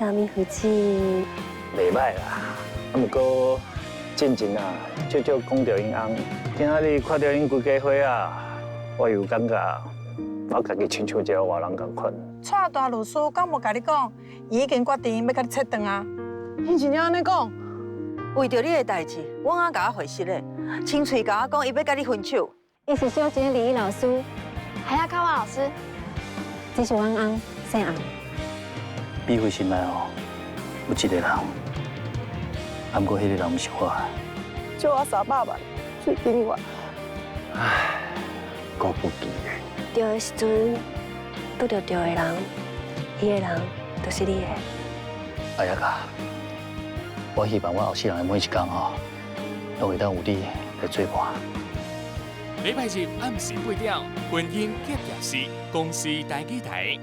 加米夫子。袂䆀啦，啊，毋過進前啊，少少講著𪜶翁，今仔日看著𪜶規家伙啊，我又感覺我家己親像一个外人仝款。蔡大律師敢無共你講，伊已經決定欲共你切斷啊？伊真正按呢講？為著你的代誌，阮翁共我回實咧，親喙共我講，伊欲共你分手。伊是小姐禮儀老師，還要看我老師。這是阮翁姓洪。美惠心內哦，有一個人，啊，毋過彼个人毋是我。借我300萬，最緊要。唉，閣不記得。對的時陣，拄著對的人，彼个人就是你的。阿雅卡，我希望我後世人的每一工吼，攏會當有你來做伴。禮拜日暗時8點，婚姻結業式，公視台語台。